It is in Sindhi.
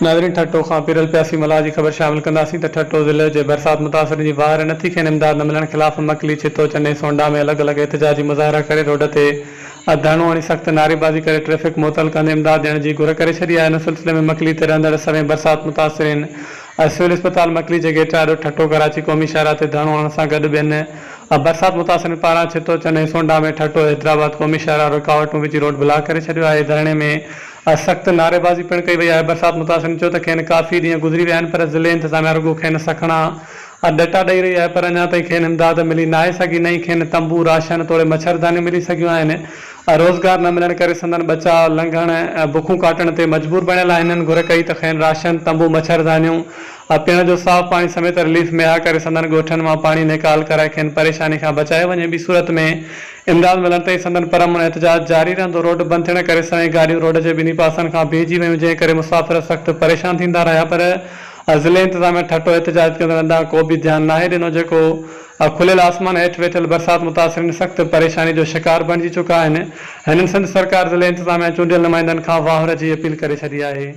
ناظرين ٺٽو کان پيرل پياسي ملاح جي خبر شامل ڪنداسين ته ٺٽو ضلعي جي برسات متاثرن جي واهر نه ٿي کين امداد نه ملڻ خلاف مڪلي، ڇتو، چني، سونڊا ۾ الڳ الڳ احتجاجي مظاهرا ڪري روڊ تي ڌرڻو هڻي سخت نعريبازي ڪري ٽريفڪ معطل ڪندي امداد ڏيڻ جي گهر ڪري ڇڏي آهي ان سلسلي ۾ مڪلي تي رهندڙ سوين برسات متاثرين سول اسپتال مڪلي جي گيٽ آڏو ٺٽو ڪراچي قومي شاهراهه تي ڌرڻو هڻڻ سان گڏ ٻين برسات متاثرين پاران ڇتو، چني، سونڊا ۾ ٺٽو حيدرآباد قومي شاهراهه رڪاوٽون وجهي روڊ بلاڪ ڪري ڇڏيو آهي ڌرڻي ۾ سخت نعريبازي پڻ ڪئي وئي آهي، برسات متاثرين چيو ته کين ڪافي ڏينهن گذري ويا آهن پر ضلعي انتظاميا رڳو کين سکڻا ڏٽا ڏئي رهي آهي پر اڃا تائين کين امداد ملي ناهي سگهي نه ئي کين تنبو، راشن توڙي مڇردانيون ملي سگهيون آهن، روزگار نه ملڻ ڪري سندن ٻچا لنگهڻ ۽ بکون ڪاٽڻ تي مجبور بڻيل آهن، هنن گهر ڪئي ته کين راشن، تنبو، مڇردانيون، پيئڻ جو صاف پاڻي سميت رليف مهيا ڪري سندن ڳوٺن مان پاڻي نيڪال ڪرائي کين پريشاني کان بچايو وڃي ٻي صورت ۾ امداد ملڻ تائين سندن پرامن احتجاج جاري رهندو. روڊ بند ٿيڻ ڪري سوين گاڏيون روڊ جي ٻنهي پاسن کان بيهجي ويون جنهن ڪري مسافر سخت پريشان ٿيندا رهيا پر ضلعي انتظاميا ٺٽو احتجاج ڪندڙن ڏانهن ڪو به ڌيان ناهي ڏنو جيڪو کليل آسمان هيٺ ويٺل برسات متاثرين سخت پريشاني جو شڪار بڻجي چڪا آهن. هنن سنڌ سرڪار ضلعي انتظاميا ۽ چونڊيل نمائندن کان واهر جي اپيل ڪري ڇڏي آهي.